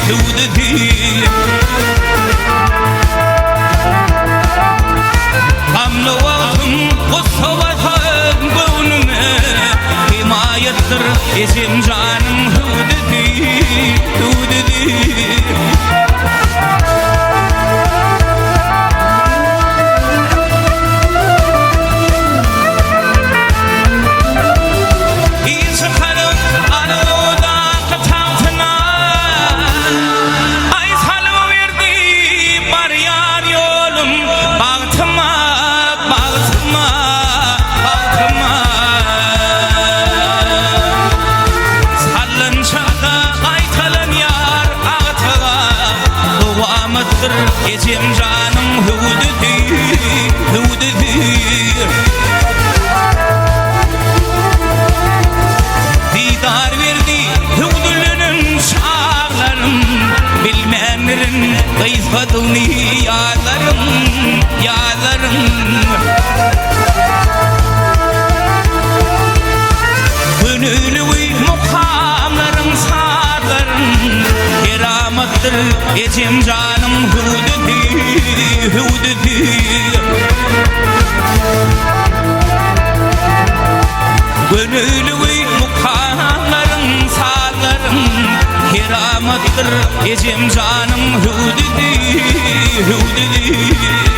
hüwdüsi. Gamly wagtym gussa basan göwnüme Hemaýatdyr ejem janyň hüwdüsi, hüwdüsi. Il çykaryp arzuwdaky tagtyna, Aý salyp berdi barýar ýolum bagtyma, bagtyma, bagtyma. Sallançakda gaýtalanýar agtyga, Dowamatdyr ejem janyň hüwdüsi, hüwdüsi. Didar berdi hüwdülenen çaglarym, Bilmändirin gysgadygyny ýazlaryň, ýazlaryň. Gönülligi mukamlaryň, sazlaryň, Keramatdyr ejem janyň hüwdüsi, hüwdüsi. Gönülligi mukamlaryň, sazlaryň, Keramatdyr ejem janyň hüwdüsi, hüwdüsi.